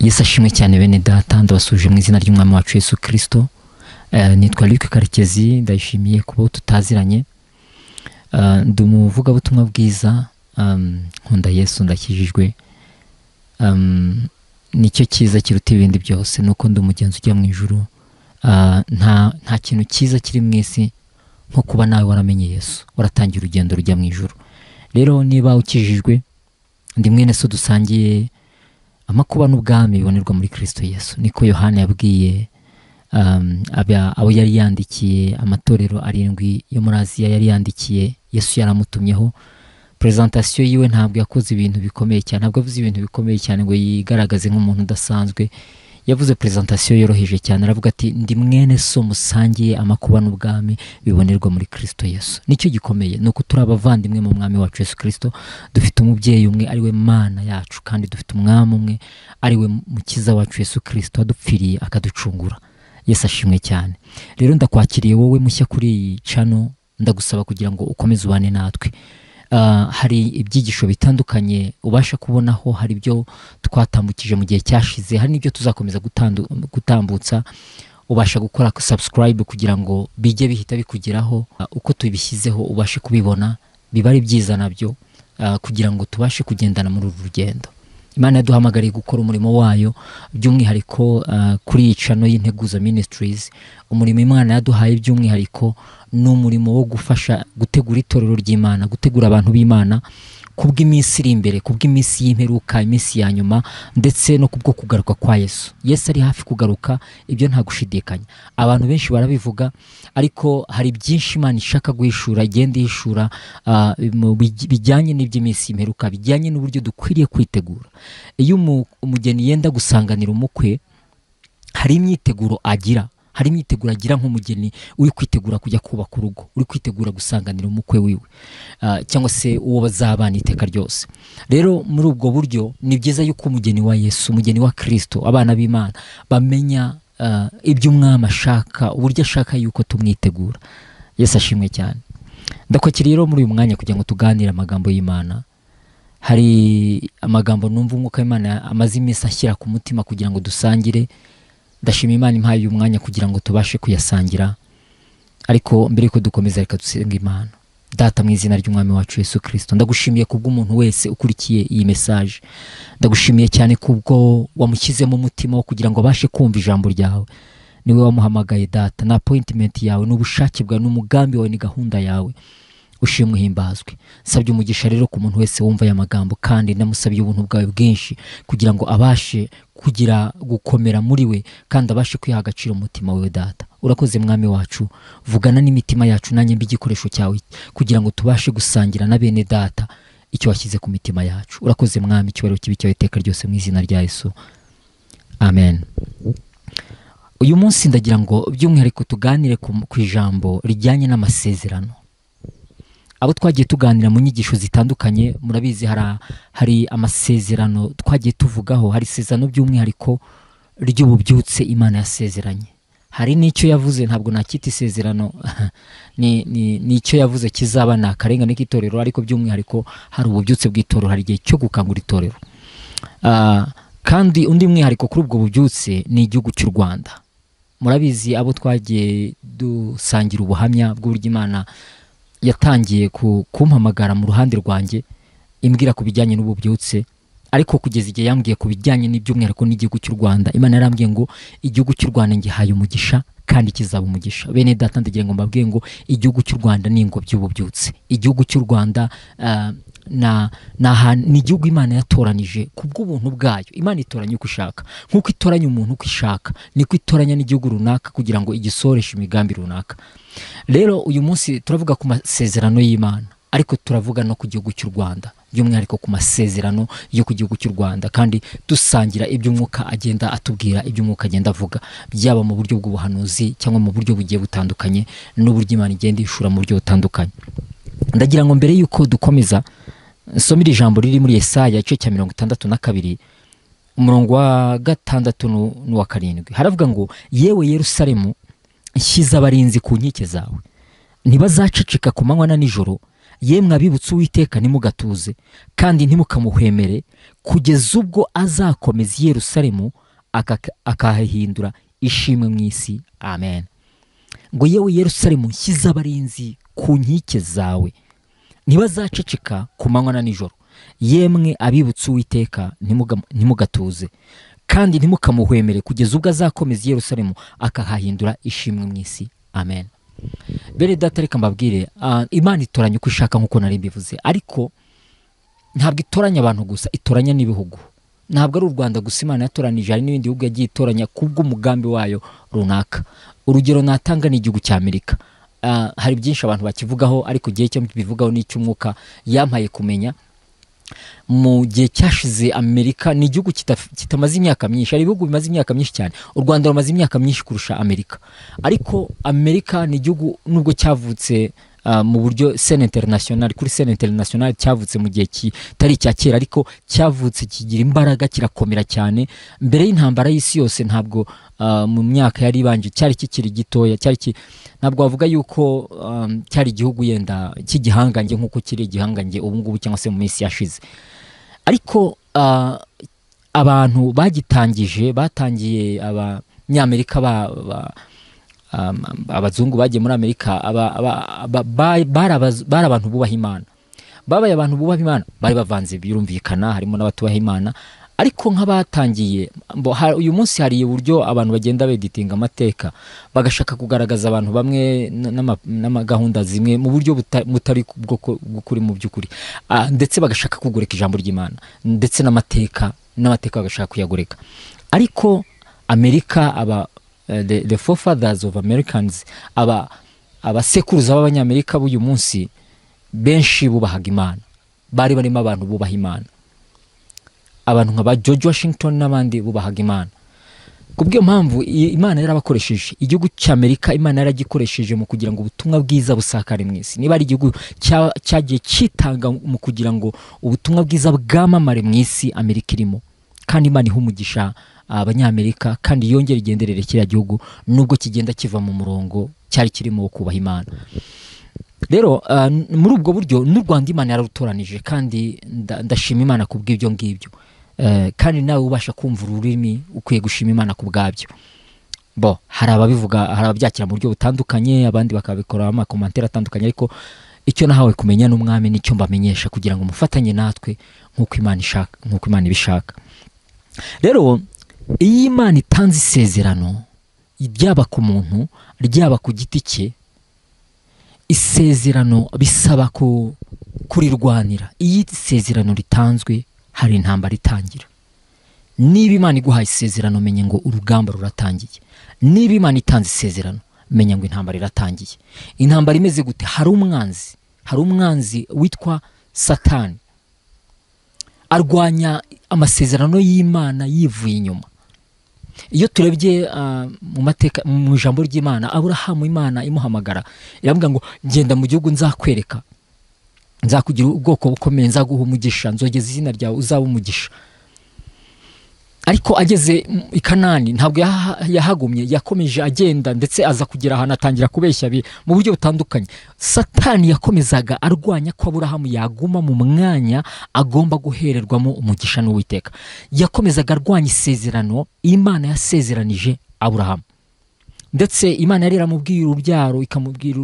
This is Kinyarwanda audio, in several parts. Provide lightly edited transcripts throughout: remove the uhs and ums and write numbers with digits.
Yesu ashimwe cyane bene data, ndabasuje mu izina ry'Umwami wacu Yesu Kristo. Nitwa Luc Karekezi, ndayishimiye kuba tutaziranye. Ndi umuvugabutumwa bwiza, nkunda Yesu, ndakijijwe. Nicyo cyiza kiruta ibindi byose, nuko ndi umugenzi ujya mu ijuru. Nta kintu cyiza kiri mu isi nko kuba nawe waramenye Yesu, waratangiye urugendo rujya mu ijuru. Rero niba ukijijwe, ndi mwene so dusangiye amakuba n'ubwami bibonerwa muri Kristo Yesu. Niko Yohana yabwiye abo yari yandikiye amatorero 7 yo muri Aziya, yari yandikiye Yesu yaramutumyeho. Presentation yiwe ntabwo yakoze ibintu bikomeye cyane, ntabwo yavuze ibintu bikomeye cyane ngo yigaragaze nk'umuntu udasanzwe. Yavuze presentation yoroheje cyane, aravuga ati ndi mwene so musangiye amakuba n'ubwami bibonerwa muri Kristo Yesu. Nicyo gikomeye, nuko turi abavandimwe mu Mwami wacu Yesu Kristo, dufite umubyeyi umwe ari we Mana yacu, kandi dufite umwami umwe ari we Mukiza wacu Yesu Kristo adupfiriye akaducungura. Yesu ashimwe cyane. Rero ndakwakiriye wowe mushya kuri iyi channel, ndagusaba kugira ngo ukomeze ubane natwe. Hari ibyigisho bitandukanye ubasha kubonaho, hari ibyo twatambukije mu gihe cyashize, hari n'ibyo tuzakomeza gutambutsa. Ubasha gukora subscribe kugira ngo bijye bihita bikugeraho, uko tubishyizeho ubashe kubibona, biba ari byiza nabyo, kugira ngo tubashe kugendana muri uru rugendo. Imana yaduhamagariye gukora umurimo wayo, by'umwihariko kuri iyi channel y'Integuza Ministries. Umurimo Imana yaduhaye by'umwihariko ni umurimo wo gufasha gutegura itorero ry'Imana, gutegura abantu b'Imana kubw'iminsi iri imbere, kubw'iminsi y'imperuka, iminsi ya nyuma, ndetse no kubwo kugaruka kwa Yesu. Yesu ari hafi kugaruka, ibyo nta gushidikanya. Abantu benshi barabivuga, ariko hari byinshi Imana ishaka guhishura, igenda ihishura, bijyanye n'iby'iminsi y'imperuka, bijyanye n'uburyo dukwiriye kwitegura. Iyo umugeni yenda gusanganira umukwe, hari imyiteguro agira. Hari imyiteguro agira nk'umugeni uri kwitegura kujya kubaka urugo, uri kwitegura gusanganira umukwe wiwe, cyangwa se uwo bazabana iteka ryose. Rero muri ubwo buryo ni byiza yuko umugeni wa Yesu, umugeni wa Kristo, abana b'Imana bamenya ibyo umwami ashaka, uburyo ashaka yuko tumwitegura. Yesu ashimwe cyane. Ndakwakiriye rero muri uyu mwanya kugira ngo tuganire amagambo y'Imana. Hari amagambo numva umwuka w'Imana amaze iminsi ashyira ku mutima kugira ngo dusangire. Ndashima Imana impaye uyu mwanya kugira ngo tubashe kuyasangira. Ariko mbere yuko dukomeza, reka dusenge Imana. Data, mu izina ry'Umwami wacu Yesu Kristo, ndagushimiye kubw'umuntu wese ukurikiye iyi message. Ndagushimiye cyane kubwo wamushyizemo umutima wo kugira ngo abashe kumva ijambo ryawe. Niwe wamuhamagaye Data, na appointment yawe, n'ubushake bwawe, n'umugambi wawe, ni gahunda yawe. Ushimwe uhimbazwe. Nsabye umugisha rero ku muntu wese wumva aya magambo, kandi ndamusabiye ubuntu bwawe bwinshi kugira ngo abashe kugira gukomera muri we, kandi abashe kwiha agaciro mu mutima we. Data, urakoze Mwami wacu, vugana n'imitima yacu, nanjye mbe igikoresho cyawe kugira ngo tubashe gusangira na bene data icyo washyize ku mitima yacu. Urakoze Mwami, icyubahiro kibe cyawe iteka ryose mu izina rya Yesu, amen. Uyu munsi ndagira ngo by'umwihariko tuganire ku ijambo rijyanye n'amasezerano. Abo twagiye tuganira mu nyigisho zitandukanye, murabizi hari amasezerano twagiye tuvugaho. Hari isezerano by'umwihariko ry'ububyutse Imana yasezeranye. Hari n'icyo yavuze, ntabwo nakita isezerano, ni icyo yavuze kizaba ni akarengane k'itorero, ariko by'umwihariko hari ububyutse bw'itorero, hari igihe cyo gukangura itorero. Kandi undi mwihariko kuri ubwo bubyutse ni igihugu cy'u Rwanda. Murabizi abo twagiye dusangira ubuhamya bw'uburyo Imana yatangiye kumpamagara mu ruhande rwanjye imbwira ku bijyanye n'ububyutse, ariko kugeza igihe yambwiye ku bijyanye n'iby'umwihariko n'igihugu cy'u Rwanda. Imana yarambwiye ngo igihugu cy'u Rwanda ngihaye umugisha kandi kizaba umugisha. Bene data, ndagira ngo mbabwiye ngo igihugu cy'u Rwanda ni ingobyi y'ububyutse. Igihugu cy'u Rwanda ni igihugu Imana yatoranije kubw'ubuntu bwayo. Imana itoranya uko ishaka, nk'uko itoranya umuntu uko ishaka, niko itoranya n'igihugu runaka kugira ngo igisoreshe imigambi runaka. Rero uyu munsi turavuga ku masezerano y'Imana, ariko turavuga no ku gihugu cy'u Rwanda, by'umwihariko ku masezerano yo ku gihugu cy'u Rwanda, kandi dusangira iby'umwuka agenda atubwira, iby'umwuka agenda avuga, byaba mu buryo bw'ubuhanuzi cyangwa mu buryo bugiye butandukanye, n'uburyo Imana igenda ishura mu buryo butandukanye. Ndagira ngo mbere yuko dukomeza nsome iri jambo riri muri Yesaya igice cya 62 umurongo wa 6 n'uwa 7. Haravuga ngo yewe Yerusalemu, nshyize abarinzi ku nkike zawe, ntibazaceceka ku manywa na nijoro. Yemwe abibutse Uwiteka ntimugatuze, kandi ntimukamuhwemere, kugeza ubwo azakomeza i Yerusalemu akahahindura ishimwe mu isi. Amen. Ngo yewe Yerusalemu, nshyize abarinzi ku nkike zawe, ntibazaceceka ku manywa na nijoro. Yemwe abibutse Uwiteka, ntimugatuze kandi ntimukamuhwemere, kugeza ubwo azakomeza i Yerusalemu akahahindura ishimwe mu isi. Amen. Bene data, reka mbabwire, Imana itoranya uko ishaka nk'uko nari mbivuze, ariko ntabwo itoranya abantu gusa, itoranya n'ibihugu. Ntabwo ari u Rwanda gusa Imana yatoranije, hari n'ibindi bihugu yagiye itoranya kubw'umugambi wayo runaka. Urugero natanga ni igihugu cya Amerika. Hari byinshi abantu bakivugaho, ariko igihe cyo mbivugaho n'icy'umwuka yampaye kumenya. Mu gihe cyashize Amerika ni igihugu kitamaze imyaka myinshi. Hari ibihugu bimaze imyaka myinshi cyane. U Rwanda rumaze imyaka myinshi kurusha Amerika, ariko Amerika ni igihugu nubwo cyavutse mu buryo scène internationale, kuri scène internationale cyavutse mu gihe kitari icya kera, ariko cyavutse kigira imbaraga, kirakomera cyane. Mbere y'intambara y'isi yose ntabwo mu myaka yari ibanje cyari kikiri gitoya, ntabwo wavuga yuko cyari igihugu yenda cy'igihangange nk'uko kiri igihangange ubu ngubu cyangwa se mu minsi yashize. Ariko abantu bagitangije, batangiye abanyamerika, abazungu bagiye muri Amerika, bari abantu bubaha Imana. Babaye abantu bubaha Imana, bari bavanze birumvikana, harimo n'abatubaha Imana, ariko nk'abatangiye uyu munsi hari uburyo abantu bagenda beditinga amateka, bagashaka kugaragaza abantu bamwe n'amagahunda zimwe mu buryo butari bw'ukuri mu by'ukuri, ndetse bagashaka kugoreka ijambo ry'Imana, ndetse n'amateka bagashaka kuyagoreka. Ariko Amerika, aba the forefathers of Americans, abasekuruza b'abanyamerika b'uyu munsi, benshi bubahaga Imana. Bari barimo abantu bubaha Imana, abantu nka ba George Washington n'abandi bubahaga Imana. Kubw'iyo mpamvu Imana yarabakoresheje. Igihugu cy'Amerika Imana yaragikoresheje mu kugira ngo ubutumwa bwiza busakare mu isi. Niba ari igihugu cyagiye cyitanga mu kugira ngo ubutumwa bwiza bwamamare mu isi, Amerika irimo. Kandi Imana iha umugisha abanyamerika, kandi yongera igenderere kiriya gihugu nubwo kigenda kiva mu murongo cyari kirimo wo kubaha Imana. Rero muri ubwo buryo n'u Rwanda Imana yararutoranije, kandi ndashima Imana kubw'ibyo ngibyo. Kandi nawe ubasha kumva ururimi ukwiye gushima Imana ku bwabyo. Bo hari ababivuga, hari ababyakira mu buryo butandukanye, abandi bakabikora amakomantere atandukanye, ariko icyo nahawe kumenya n'umwami nicyo mbamenyesha kugira ngo mufatanye natwe nk'uko Imana ishaka, nk'uko Imana ibishaka. Rero iyo Imana itanze isezerano, ryaba ku muntu, ryaba ku giti cye, isezerano bisaba kurirwanira. Iyo isezerano ritanzwe hari intambara itangira. Niba Imana iguhaye isezerano, menya ngo urugamba ruratangiye. Niba Imana itanze isezerano, menya ngo intambara iratangiye. Intambara imeze gute? Hari umwanzi, hari umwanzi witwa Satani, arwanya amasezerano y'Imana yivuye inyuma. Iyo turebye mu mateka, mu ijambo ry'Imana, Aburahamu Imana imuhamagara iramubwira ngo genda mu gihugu nzakwereka, nzakugira ubwoko bukomeye, nzaguha umugisha, nzogeza izina ryawe, uzaba umugisha. Ariko ageze i Kanani ntabwo yahagumye, yakomeje agenda, ndetse aza kugera ahantu atangira kubeshya mu buryo butandukanye. Satani yakomezaga arwanya ko Aburahamu yaguma mu mwanya agomba guhererwamo umugisha n'Uwiteka. Yakomezaga arwanya isezerano Imana yasezeranije Aburahamu. Ndetse Imana yari iramubwira urubyaro, ikamubwira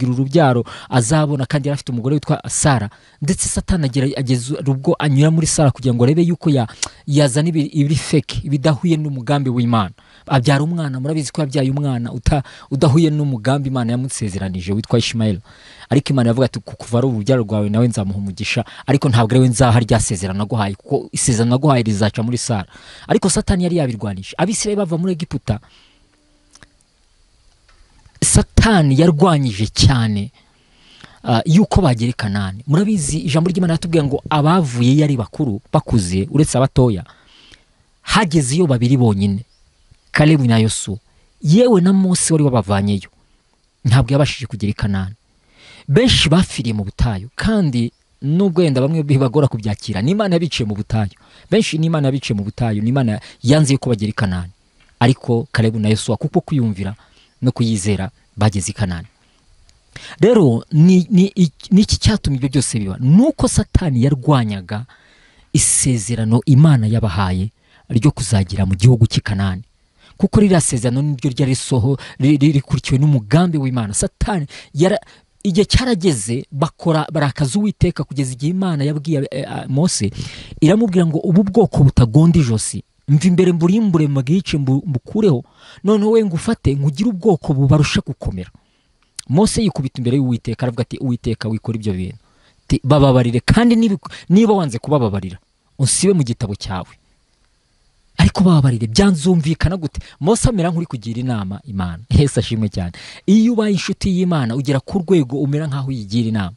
urubyaro azabona, kandi yari afite umugore witwa Sara. Ndetse Satani ageza ubwo anyura muri Sara kugira ngo arebe yuko yazana ibiri fake, ibidahuye n'umugambi w'Imana. Abyara umwana, murabizi ko yabyaye umwana udahuye n'umugambi Imana yamusezeranije witwa Ishmael. Ariko Imana yavuga ati kuva ari urubyaro rwawe nawe nzamuha umugisha, ariko ntabwo ari we nzaha rya sezerano naguhaye, kuko isezerano naguhaye rizaca muri Sara. Ariko Satani yari yabirwanije. Abisirayeli bava muri Egiputa, Satani yarwanyije cyane yuko bagera i Kanani. Murabizi ijambo ry'Imana ratubwiye ngo abavuye yari bakuru bakuze uretse abatoya, hageze iyo babiri bonyine, Kalebu na Yosuwa. Yewe na Mose wari wabavanyeyo ntabwo yabashije kugera i Kanani. Benshi bafiriye mu butayu, kandi nubwo yenda bamwe bibagora kubyakira, ni Imana yabiciye mu butayu. Benshi ni Imana yabiciye mu butayu, ni Imana yanze ko bagera i Kanani. Ariko Kalebu na Yosuwa kuko kuyumvira no kuyizera bageze i Kanani. Rero ni iki cyatumye ibyo byose biba? Nuko Satani yarwanyaga Isezerano Imana yabahaye ryo kuzagira mu gihugu cy'i Kanani, kuko ririya sezerano niryo ryari soho rikurikiwe n'umugambi w'Imana. Satani igihe cyarageze bakora barakaza Uwiteka, kugeza igihe Imana yabwiye Mose iramubwira ngo ubu bwoko butagonda ijosi, mva imbere mburimbure mbwice mbukureho, noneho we ngufate nkugire ubwoko bubarusha gukomera. Mose yikubita imbere y'Uwiteka aravuga ati Uwiteka wikora ibyo bintu, bababarire, kandi niba wanze kubababarira unsibe mu gitabo cyawe, ariko bababarire. Byanzumvikana gute? Mose amera nk'uri kugira inama Imana. Yesu ashimwe cyane. Iyo ubaye inshuti y'Imana ugera ku rwego umera nk'aho uyigira inama,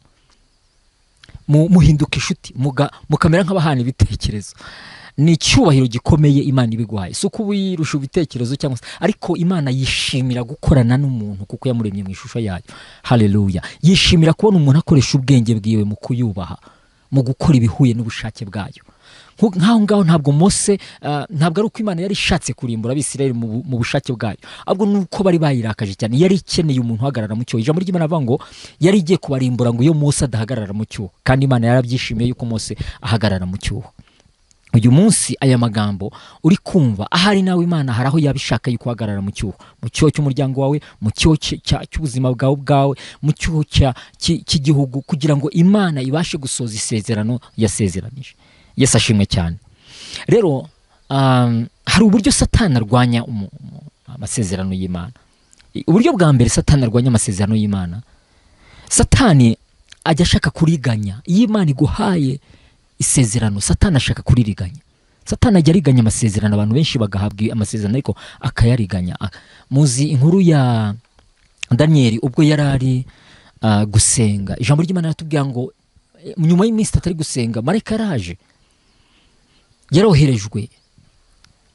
muhinduka inshuti, mukamera nk'abahana ibitekerezo. Ni icyubahiro gikomeye Imana ibiguhaye, si uko uyirusha ibitekerezo cyangwa se, ariko Imana yishimira gukorana n'umuntu kuko yamuremye mu ishusho yayo. Haleluya. Yishimira kubona umuntu akoresha ubwenge bwiwe mu kuyubaha, mu gukora ibihuye n'ubushake bwayo. Nk'aho ngaho ntabwo Mose ntabwo ari uko Imana yari ishatse kurimbura Abisirayeli mu bushake bwayo, ahubwo nuko bari bayirakaje cyane. Yari ikeneye umuntu uhagarara mu cyuho. Ijambo ry'Imana avuga ngo yari igiye kubarimbura ngo iyo Mose adahagarara mu cyuho, kandi Imana yarabyishimiye yuko Mose ahagarara mu cyuho. Uyu munsi aya magambo uri kumva, ahari nawe Imana hari aho yabishaka yuko uhagarara mu cyuho, mu cyuho cy'umuryango wawe, mu cyuho cy'ubuzima bwawe bwawe, mu cyuho cy'igihugu, kugira ngo Imana ibashe gusoza isezerano yasezeranije. Yesu ashimwe cyane. Rero hari uburyo Satani arwanya amasezerano y'Imana. Uburyo bwa mbere Satani arwanya amasezerano y'Imana, Satani ajya ashaka kuriganya. Iyo Imana iguhaye isezerano, Satani ashaka kuririganya. Satani ajya ariganya amasezerano, abantu benshi bagahabwa amasezerano ariko akayariganya. Muzi inkuru ya Daniel ubwo yari ari gusenga. Ijambo ry'Imana riratubwira ngo nyuma y'iminsi atari gusenga, marayika yaraje, yaroherejwe,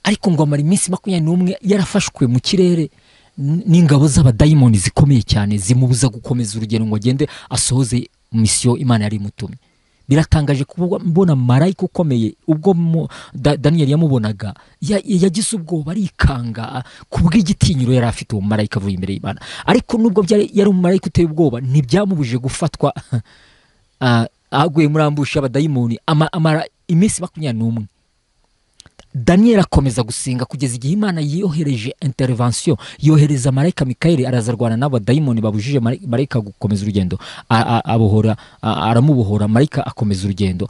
ariko ngo amara iminsi 21 yarafashwe mu kirere n'ingabo z'abadayimoni zikomeye cyane, zimubuza gukomeza urugendo ngo agende asohoze misiyo Imana yari imutumye. Biratangaje kubona marayika ukomeye. Ubwo Daniel yamubonaga yagize ubwoba, arikanga kubw'igitinyiro yari afite uwo marayika avuye imbere y'Imana. Ariko nubwo yari umumarayika uteye ubwoba, ntibyamubujije gufatwa aguye muri ambushi y'abadayimoni amara iminsi 21. Daniel akomeza gusenga kugeza igihe Imana yohereje intervention, yohereza marayika Mikayeli araza arwana n'abadayimoni babujije marayika gukomeza urugendo, abohora, aramubohora. Marayika akomeza urugendo,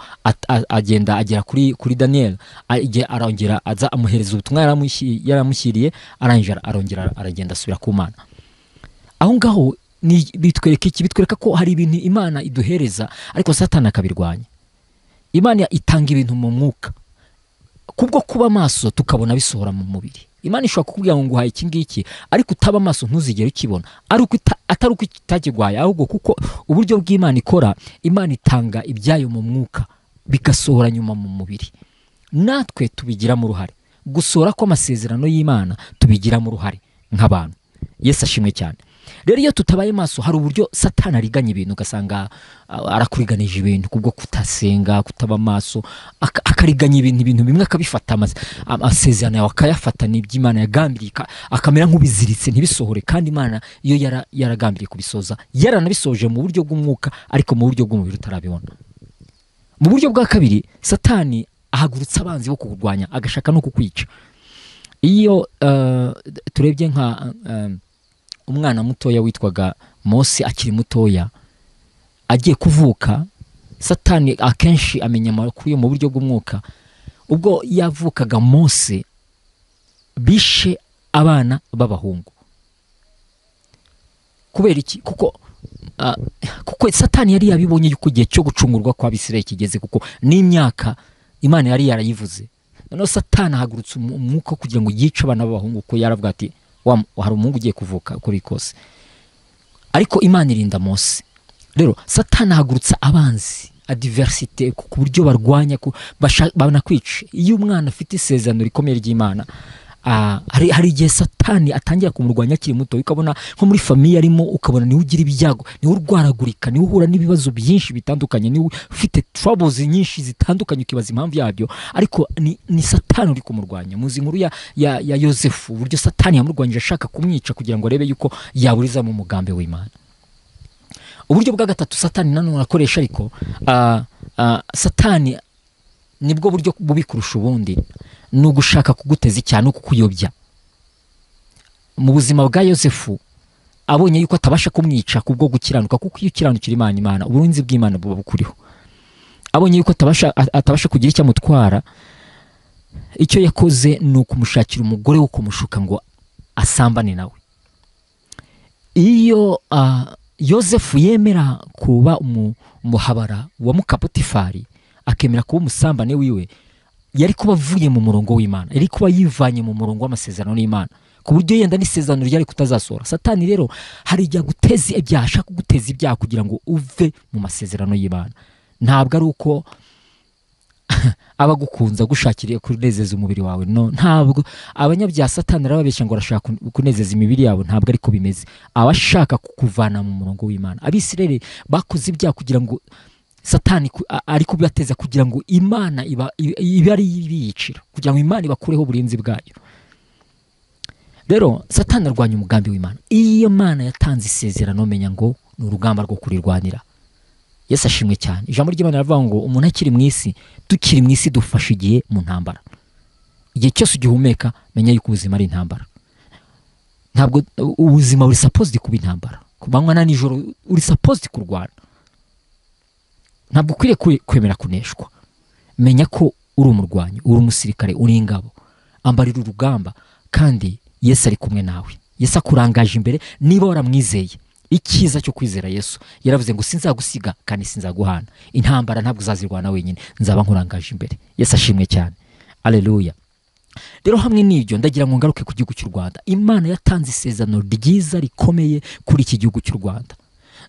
agenda agera kuri Daniel, arongera aza amuhereza ubutumwa yaramushyiriye, arangije arongera aragenda asubira ku Mana. Aho ngaho bitwereka iki? Bitwereka ko hari ibintu Imana iduhereza ariko Satani akabirwanya. Imana itanga ibintu mu mwuka, kubwo kuba maso tukabona bisohora mu mubiri. Imana ishobora kukubwira ngo nguhaye iki ngiki, ariko utaba maso ntuzigere ukibona, atari uko itakigwaye, ahubwo kuko uburyo bw'Imana ikora, Imana itanga ibyayo mu mwuka bigasohora nyuma mu mubiri. Natwe tubigiramo uruhare gusohora kw'amasezerano y'Imana, tubigiramo uruhare nk'abantu. Yesu ashimwe cyane. Rero iyo tutabaye maso, hari uburyo Satani ariganya ibintu, ugasanga arakuriganije ibintu kubwo kutasenga, kutaba maso, akariganya ibintu bimwe akabifata, amasezerano yawe akayafata n'iby'Imana yagambiriye, akamera nk'ubiziritse ntibisohore, kandi Imana iyo yaragambiriye kubisoza yaranabisoje mu buryo bw'umwuka, ariko mu buryo bw'umubiri utarabibona. Mu buryo bwa kabiri, Satani ahagurutsa abanzi bo kukurwanya, agashaka no kukwica. Iyo turebye nka umwana mutoya witwaga Mose akiri mutoya agiye kuvuka, Satani akenshi amenya amakuru yo mu buryo bw'umwuka. Ubwo yavukaga Mose, bishe abana b'abahungu. Kubera iki? Kuko Satani yari yabibonye yuko igihe cyo gucungurwa kwa Abisirayeli kigeze, kuko n'imyaka Imana yari yarayivuze. Noneho Satani ahagurutsa umwuka kugira ngo yice abana b'abahungu, kuko yaravuga ati hari umuhungu ugiye kuvuka kuri kose. Ariko Imana irinda Mose. Rero Satani ahagurutsa abanzi, adversité, ku buryo barwanya, banakwica. Iyo umwana afite isezerano rikomeye ry'Imana, hari igihe Satani atangira kumurwanya akiri muto, ukabona nko muri famille arimo, ukabona niwe ugira ibyago, niwe urwaragurika, niwe uhura n'ibibazo byinshi bitandukanye, niwe ufite troubles nyinshi zitandukanye, ukibaza impamvu yabyo, ariko ni Satani uri kumurwanya. Muzi inkuru ya Yosefu, uburyo Satani yamurwanyije ashaka kumwica kugira ngo arebe yuko yaburiza mu mugambi w'Imana. Uburyo bwa gatatu Satani nanone akoresha, ariko Satani Nibwo buryo bubi kurusha ubundi, ni ugushaka kuguteza icyaha no kukuyobya. Mu buzima bwa Yosefu, abonye yuko atabasha kumwica kubwo gukiranuka, kuko iyo ukiranukira Imana, Imana uburinzi bw'Imana buba bukuriho. Abonye yuko atabasha kugira icyo amutwara, icyo yakoze ni ukumushakira umugore wo kumushuka ngo asambane nawe. Iyo Yosefu yemera kuba umuhabara wa muka Potifari, akemera kuba umusambane wiwe, yari kuba avuye mu murongo w'Imana, yari kuba yivanye mu murongo w'amasezerano y'Imana, ku buryo yenda n'isezerano ryari kutazasohora. Satani rero hari igihe aguteza ibyaha, ashaka kuguteza ibyaha kugira ngo uve mu masezerano y'Imana. Ntabwo ari uko aba agukunze agushakiriye kunezeza umubiri wawe, no, ntabwo abanyabyaha Satani arababeshya ngo arashaka kunezeza imibiri yabo, ntabwo ariko bimeze. Aba ashaka kukuvana mu murongo w'Imana. Abisirayeli bakoze ibyaha kugira ngo Satani ari kubibateza, kugira ngo Imana iba ari ibiyicira, kugira ngo Imana ibakureho uburinzi bwayo. Rero Satani arwanya umugambi w'Imana. Iyo Imana yatanze isezerano, menya ngo ni urugamba rwo kurirwanira. Yesu ashimwe cyane. Ijambo ry'Imana riravuga ngo umuntu akiri mu isi, tukiri mu isi dufashe igihe mu ntambara. Igihe cyose ugihumeka, menya yuko ubuzima ari intambara. Ntabwo ubuzima uri supposed kuba intambara. Ku manywa na nijoro uri supposed kurwana. Ntabwo ukwiriye kwemera kuneshwa. Menya ko uri umurwanyi, uri umusirikare, uri ingabo. Ambarira urugamba, kandi Yesu ari kumwe nawe. Yesu akurangaje imbere niba waramwizeye. Icyiza cyo kwizera Yesu, yaravuze ngo sinzagusiga kandi sinzaguhana. Intambara ntabwo uzazirwana wenyine, nzaba nkurangaje imbere. Yesu ashimwe cyane. Haleluya. Rero hamwe n'ibyo ndagira ngo ngaruke ku gihugu cy'u Rwanda. Imana yatanze isezerano ryiza rikomeye kuri iki gihugu cy'u Rwanda.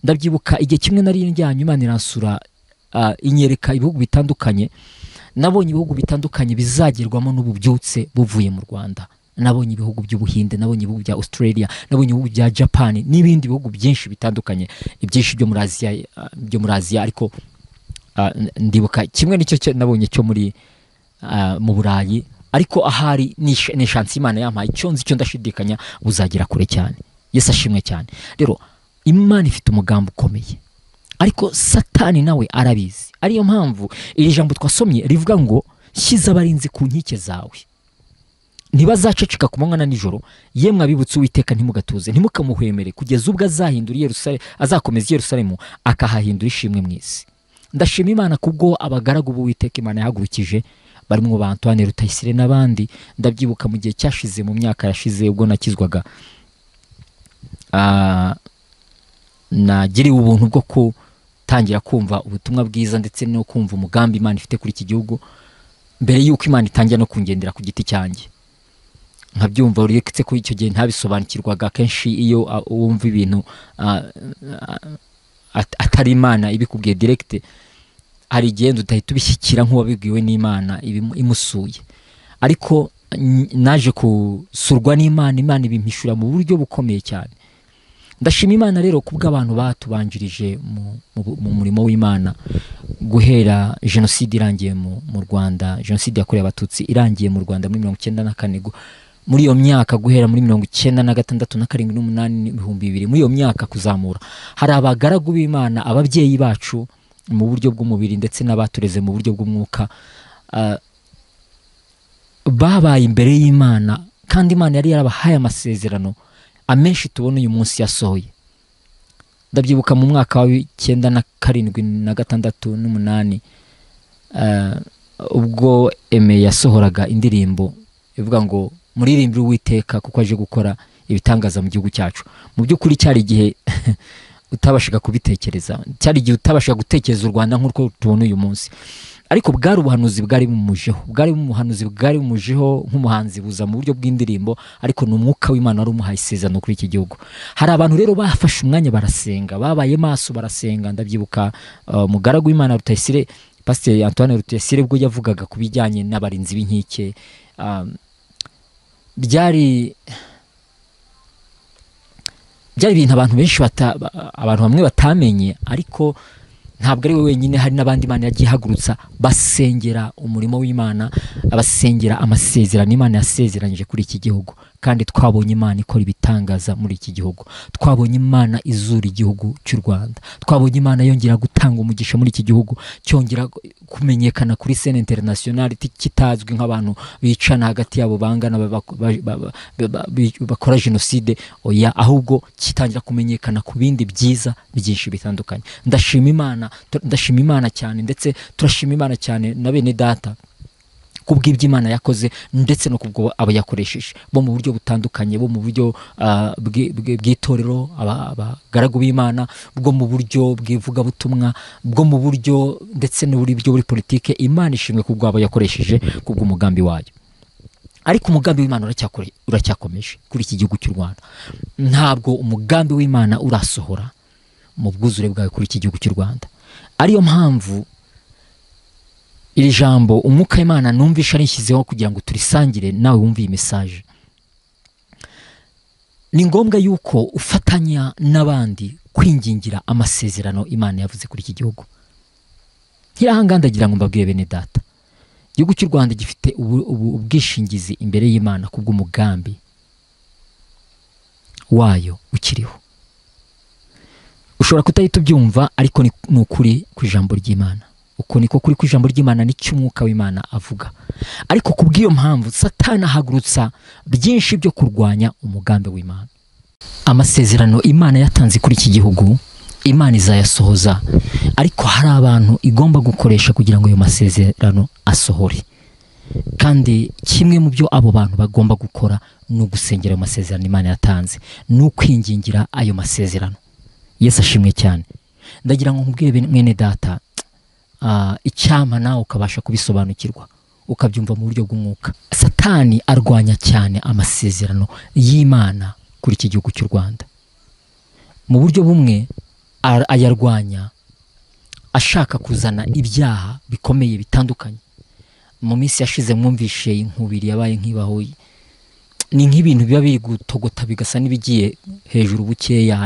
Ndabyibuka igihe kimwe nari njyanye, Imana iransura, inyereka ibihugu bitandukanye. Nabonye ibihugu bitandukanye bizagerwamo n'ububyutse buvuye mu Rwanda. Nabonye ibihugu by'Ubuhinde, nabonye ibihugu bya Australia, nabonye ibihugu bya Japan n'ibindi bihugu byinshi bitandukanye, ibyinshi byo muri Aziya, byo muri Aziya, ariko ndibuka kimwe nicyo nabonye cyo muri mu Burayi, ariko ahari ni chance Imana yampaye, icyo nzi cyo ndashidikanya buzagera kure cyane. Yesu ashimwe cyane. Rero Imana ifite umugambi ukomeye, ariko Satani nawe arabizi. Ariyo mpamvu iri jambo twasomye rivuga ngo shyize abarinzi ku nkike zawe, ntibazaceceka ku manywa na nijoro, yemwe abibutse Uwiteka ntimugatuze, ntimukamuhwemere kugeza ubwo azahindura Yerusalemu, azakomeza Yerusalemu akahahindura ishimwe mu isi. Ndashima Imana kubwo abagaragu b'Uwiteka Imana yahagurukije, barimo ba Antoine Rutayisire n'abandi. Ndabyibuka mu gihe cyashize, mu myaka yashize, ubwo nakizwaga, nagiriwe ubuntu bwo gutangira kumva ubutumwa bwiza ndetse no kumva umugambi Imana ifite kuri iki gihugu, mbere yuko Imana itangira no kungendera ku giti cyanjye. Nkabyumva uretse ko icyo gihe ntabisobanukirwaga. Kenshi iyo wumva ibintu atari Imana ibikubwiye direct, hari igihe udahita ubishyikira nk'uwabibwiwe n'Imana imusuye. Ariko naje kusurwa n'Imana, Imana ibimpishura mu buryo bukomeye cyane. Ndashima Imana rero kubw'abantu batubanjirije mu murimo w'Imana, guhera jenoside irangiye mu Rwanda, jenoside yakorewe Abatutsi irangiye mu Rwanda muri 1994, muri iyo myaka guhera muri 96 na 7 n'umunani 2000, muri iyo myaka kuzamura, hari abagaragu b'Imana, ababyeyi bacu mu buryo bw'umubiri ndetse n'abatureze mu buryo bw'umwuka, babaye imbere y'Imana, kandi Imana yari yarabahaye amasezerano amenshi tubona uyu munsi yasohoye. Ndabyibuka mu mwaka wa 97 na 6 n'umunani, ubwo Aime yasohoraga indirimbo ivuga ngo muririmbire Uwiteka kuko aje gukora ibitangaza mu gihugu cyacu. Mu by'ukuri cyari igihe utabashaga kubitekereza, cyari igihe utabashaga gutekereza u Rwanda nk'uko tubona uyu munsi. Ariko bwari ubuhanuzi bwari bumujeho, bwari umuhanuzi bwari bumujeho nk'umuhanzi buza mu buryo bw'indirimbo, ariko ni umwuka w'Imana wari umuhaye isezerano kuri iki gihugu. Hari abantu rero bafashe umwanya barasenga, babaye maso barasenga. Ndabyibuka umugaragu w'Imana Rutayisire, Pasteur Antoine Rutayisire, ubwo yavugaga ku bijyanye n'abarinzi b'inkike, byari ibintu abantu benshi abantu bamwe batamenye, ariko ntabwo ari we wenyine, hari n'abandi Imana yagiye ihagurutsa basengera umurimo w'Imana, abasengera amasezerano Imana yasezeranyije kuri iki gihugu, Kandi twabonye Imana ikora ibitangaza muri iki gihugu, twabonye Imana izura igihugu cy'u Rwanda, twabonye Imana yongera gutanga umugisha muri iki gihugu, cyongera kumenyekana kuri scene internationale kitazwi nk'abantu bicana hagati yabo, bangana, bakora jenoside. Oya, ahubwo kitangira kumenyekana ku bindi byiza byinshi bitandukanye. Ndashima Imana, ndashima Imana cyane, ndetse turashima Imana cyane na bene data kubw'ibyo Imana yakoze, ndetse no kubwo abo yakoresheje bo mu buryo butandukanye, bo mu buryo bw'itorero, abagaragu b'Imana, bwo mu buryo bw'ivugabutumwa, bwo mu buryo ndetse n'uburyo buri politike. Imana ishimwe kubwo abo yakoresheje kubw'umugambi wayo. Ariko umugambi w'Imana uracyakomeje kuri iki gihugu cy'u Rwanda. Ntabwo umugambi w'Imana urasohora mu bwuzure bwawe kuri iki gihugu cy'u Rwanda. Ariyo mpamvu iri jambo umwuka w'Imana numvisha arishyizeho kugira ngo turisangire nawe wumve iyi message. Ni ngombwa yuko ufatanya n'abandi kwingingira amasezerano Imana yavuze kuri iki gihugu. Nkirahangaha ndagira ngo mbabwire bene data, igihugu cy'u Rwanda gifite ubwishingizi imbere y'Imana kubw'umugambi wayo ukiriho. Ushobora kutahita ubyumva, ariko ni ukuri ku ijambo ry'Imana. Uko niko kuri ku ijambo ry'Imana, nicyo umwuka w'Imana avuga. Ariko kubw'iyo mpamvu Satani ahagurutsa byinshi byo kurwanya umugambi w'Imana. Amasezerano Imana yatanze kuri iki gihugu, Imana izayasohoza, ariko hari abantu igomba gukoresha kugira ngo ayo masezerano asohore. Kandi kimwe mu byo abo bantu bagomba gukora ni ugusengera ayo masezerano Imana yatanze, ni ukwingingira ayo masezerano. Yesu ashimwe cyane. Ndagira ngo nkubwire mwene data, icyampa nawe ukabasha kubisobanukirwa, ukabyumva mu buryo bw'umwuka. Satani arwanya cyane amasezerano y'Imana kuri iki gihugu cy'u Rwanda. Mu buryo bumwe ayarwanya ashaka kuzana ibyaha bikomeye bitandukanye. Mu minsi yashize mwumvishe inkubiri yabaye nk'ibahoyi, ni nk'ibintu biba biri gutogota bigasa n'ibigiye hejuru bukeya.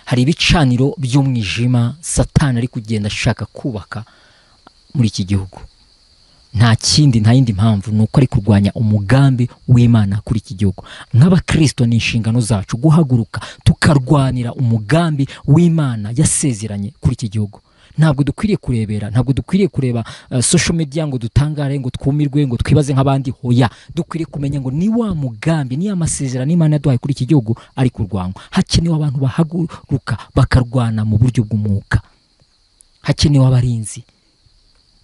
Hari ibicaniro by'umwijima Satani ari kugenda ashaka kubaka muri iki gihugu. Nta kindi, nta yindi mpamvu, ni uko ari kurwanya umugambi w'Imana kuri iki gihugu. Nk'abakristo ni inshingano zacu guhaguruka tukarwanira umugambi w'Imana yasezeranye kuri iki gihugu. Ntabwo dukwiriye kurebera, ntabwo dukwiriye kureba social media ngo dutangare, ngo twumirwe, ngo twibaze nk'abandi. Hoya, dukwiriye kumenya ngo ni wa mugambi, ni amasezerano Imana yaduhaye kuri iki gihugu ari kurwanywa. Hakenewe abantu bahaguruka bakarwana mu buryo bw'umwuka. Hakenewe abarinzi.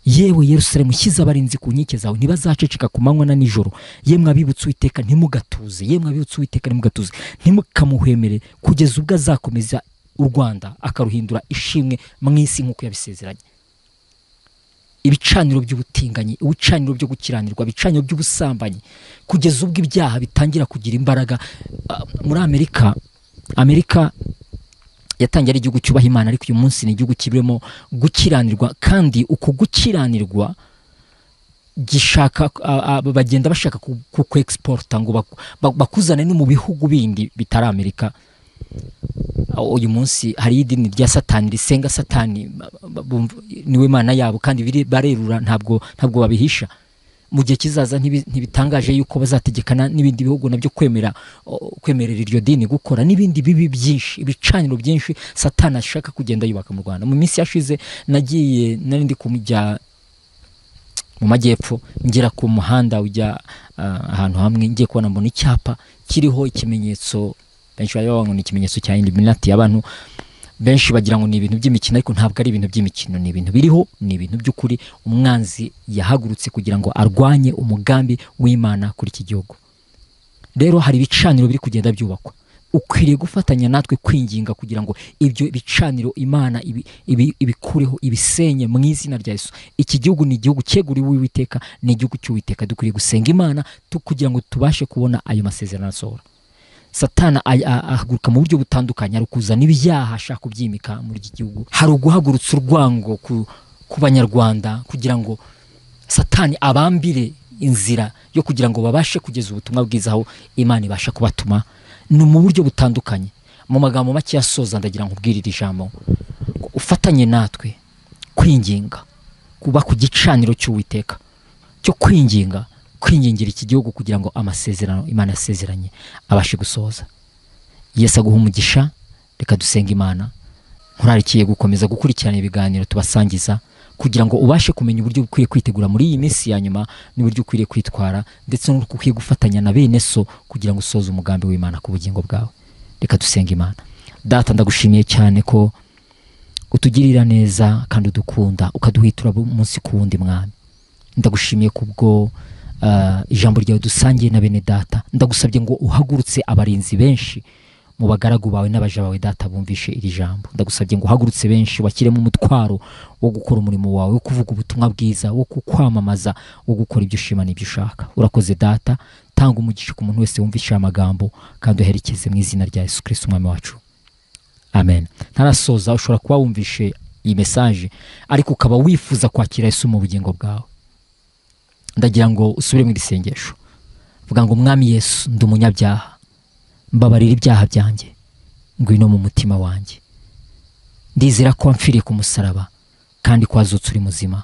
Yewe Yerusalemu, shyize abarinzi ku nkike zawe, ntibazaceceka ku manywa na nijoro. Yemwe abibutse Uwiteka ntimugatuze, yemwe abibutse Uwiteka ntimugatuze, ntimukamuhwemere kugeza ubwo azakomeza u Rwanda akaruhindura ishimwe mu isi nk'uko yabisezeranye. Ibicaniro by'ubutinganyi, ibicaniro byo gukiranirwa, ibicaniro by'ubusambanyi, kugeza ubwo ibyaha bitangira kugira imbaraga. Muri Amerika yatangiye ari igihugu cyubaha Imana, ariko uyu munsi ni igihugu kibiremo gukiranirwa. Kandi uko gukiranirwa gishaka, bagenda bashaka ku exporta ngo bakuzane no mu bihugu bindi bitari Amerika. Uyu munsi hari idini rya Satani risenga Satani, niwe Mana yabo, kandi barerura, ntabwo babihisha. Mu gihe kizaza ntibitangaje yuko bazategekana n'ibindi bihugu nabyo kwemerera iryo dini gukora n'ibindi bibi byinshi, ibicaniro byinshi Satani ashaka kugenda yubaka mu Rwanda. Mu minsi yashize nagiye narindi kujya mu majyepfo, ngera ku muhanda ujya ahantu hamwe, ngiye kubona mbona icyapa kiriho ikimenyetso. Benshi bari bavuga ngo ni ikimenyetso cya Illuminati. Abantu benshi bagira ngo ni ibintu by'imikino, ariko ntabwo ari ibintu by'imikino, ni ibintu biriho, ni ibintu by'ukuri. Umwanzi yahagurutse kugira ngo arwanye umugambi w'Imana kuri iki gihugu. Rero hari ibicaniro biri kugenda byubakwa. Ukwiriye gufatanya natwe kwinginga kugira ngo ibyo bicaniro Imana ibikureho, ibisenye mu izina rya Yesu. Iki gihugu ni igihugu cyeguriwe Uwiteka, ni igihugu cy'Uwiteka. Dukwiriye gusenga Imana kugira ngo tubashe kubona ayo masezerano asohora. Satana ahaguruka mu buryo butandukanye, ari kuzana ibyaha ashaka kubyimika muri iki gihugu. Hari uguhagurutsa urwango ku banyarwanda kugira ngo Satani abambire inzira yo kugira ngo babashe kugeza ubutumwa bwiza aho Imana ibasha kubatuma. Ni mu buryo butandukanye. Mu magambo make yasoza, ndagira ngo nkubwire ijambo, ufatanye natwe kwinginga, kuba ku gicaniro cy'Uwiteka cyo kwinginga Kwingingira iki gihugu kugira ngo amasezerano Imana yasezeranye abashe gusohoza. Yesu aguha umugisha. Reka dusenga Imana. Nkurarikiye gukomeza gukurikirana ibiganiro tubasangiza kugira ngo ubashe kumenya uburyo ukwiye kwitegura muri iyi minsi ya nyuma, n'uburyo ukwiriye kwitwara, ndetse n'uko ukwiye gufatanya na bene so kugira ngo usoze umugambi w'Imana ku bugingo bwawe. Reka dusenga Imana. Data, ndagushimiye cyane ko utugirira neza kandi udukunda, ukaduhitura umunsi ku wundi Mwami. Ndagushimiye kubwo ijambo ryawe dusangiye na bene data. Ndagusabye ngo uhagurutse abarinzi benshi mu bagaragu bawe n'abaja bawe data bumvishe iri jambo. Ndagusabye ngo uhagurutse benshi bashyiremo umutwaro wo gukora umurimo wawe, wo kuvuga ubutumwa bwiza, wo kukwamamaza, wo gukora ibyo ushima n'ibyo ushaka. Urakoze data, tanga umugisha ku muntu wese wumvishe aya magambo kandi uherekeze mu izina rya Yesu Kristo umwami wacu, amen. Ntarasoza, ushobora kuba wumvishe iyi message ariko ukaba wifuza kwakira Yesu mu bugingo bwawe. Ndagira ngo usubire mu isengesho, vuga ngo Mwami Yesu, ndi umunyabyaha, mbabarira ibyaha byanjye, ngwino mu mutima wanjye. Ndizera ko wamfiriye ku musaraba kandi ko wazutse uri muzima.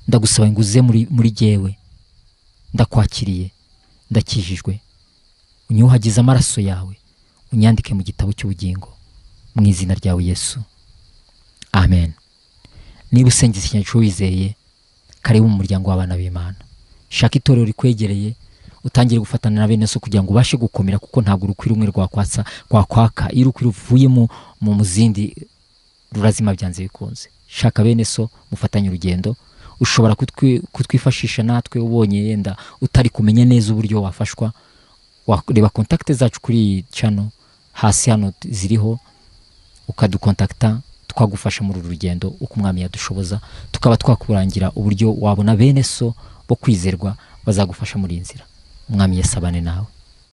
Ndagusaba ngo uze muri jyewe, ndakwakiriye, ndakijijwe, unyuhagize amaraso yawe, unyandike mu gitabo cy'ubugingo mu izina ryawe Yesu, amen. Niba usengeza isengesho wizeye, karibu mu muryango w'abana b'Imana. Shaka itorero rikwegereye, utangire gufatana na bene so kugira ngo ubashe gukomera, kuko ntabwo urukwi rumwe rwakwaka. Iyo urukwi ruvuye mu muzindi rurazima byanze bikunze. Shaka bene so mufatanye urugendo. Ushobora kutwifashisha natwe ubonye yenda utari kumenya neza uburyo wafashwa. Reba contact zacu kuri channel hasi hano ziriho, ukadukontakta twagufasha muri uru rugendo uko Umwami yadushoboza, tukaba twakurangira uburyo wabona bene so bo kwizerwa bazagufasha muri iyi nzira. Umwami Yesu abane nawe.